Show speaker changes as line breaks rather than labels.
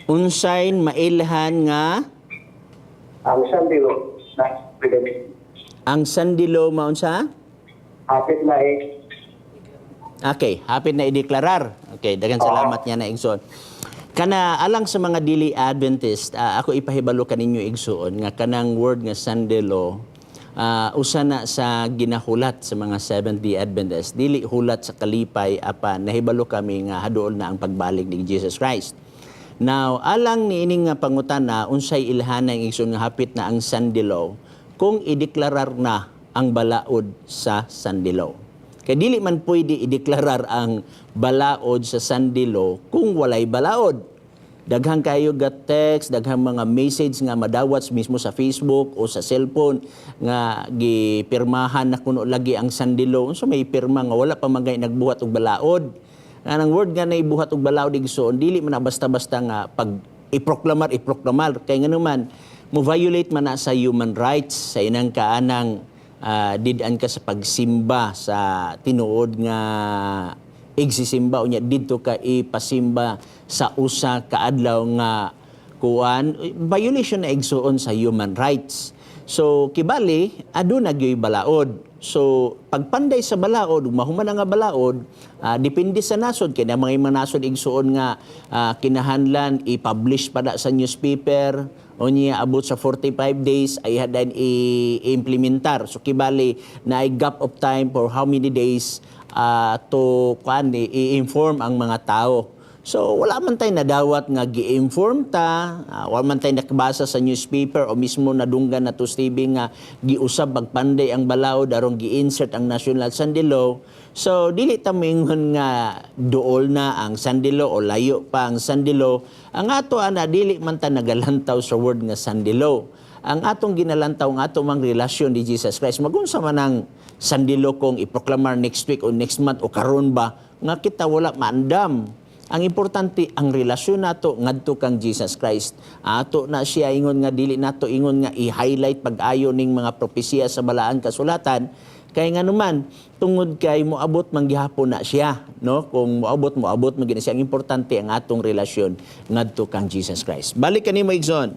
Unsay mailhan nga
Ang Sunday law na
ang Sunday law maunsa?
Hapit na eh.
Okay, hapit na ideklarar. Okay, daghang salamat niya na, igsoon. Kana alang sa mga dili Adventist, ako ipahibalo kaninyo, igsoon, nga kanang word nga Sunday law, usa na sa ginahulat sa mga Seventh-day Adventist. Dili hulat sa kalipay apan nahibalo kami nga haduol na ang pagbalik ni Jesus Christ. Now, alang niining nga pangutana, unsay ilhanay, igsoon, nga hapit na ang Sunday law kung ideklarar na ang balaod sa Sunday law? Kay dili man pwede ideklarar ang balaod sa Sunday law kung walay balaod. Daghang kayo ga text, daghang mga message nga madawat mismo sa Facebook o sa cellphone nga gipirmahan na kuno lagi ang Sunday law. Unsa may pirma nga wala pa man gay nagbuhat og balaod? Anang word nga naibuhat og balaod, igsoon, dili man na basta-basta nga pag iproklamar iproklamar, kay nganuman mo violate man na sa human rights sa inang kaanang did-an ka sa pagsimba sa tinuod nga igsisimba, unya didto ka ipasimba sa usa ka adlaw nga kuan, violation na, igsuon, sa human rights. So kibali aduna gyoy balaod. So pagpanday sa balaod ug mahuman na nga balaod, depende sa nasod, kay na mga nasod, igsuon, nga kinahanglan i-publish pa na sa newspaper, unya abot sa 45 days ay hadan i-implementar. So kibali na ay gap of time for how many days to kuan, i-inform ang mga tao. So wala man tay nadawat nga gi-inform ta, wala man tay nakabasa sa newspaper o mismo nadunggan na to sa TV nga giusab pagpanday ang balaod aron gi-insert ang National Sunday Law. So dili ta moingon nga duol na ang Sunday Law o layo pa ang Sunday Law. Ang ato ana, dili man ta nagalantaw sa word nga Sunday Law. Ang atong ginalantaw ang ato mang relasyon ni Jesus Christ. Magunsa man ang Sunday Law kung iproklamar next week o next month o karon ba nga kita wala maandam. Ang importante, ang relasyon nato ngadto kang Jesus Christ. Ato na siya ingon nga dili nato ingon nga i-highlight pag-ayo ning mga propesiya sa balaan kasulatan, kay nganuman tungod kay moabot man gihapon na siya, no? Kung moabot, moabot man gid siya. Ang importante, ang atong relasyon ngadto kang Jesus Christ. Balik kanimo, igsoon.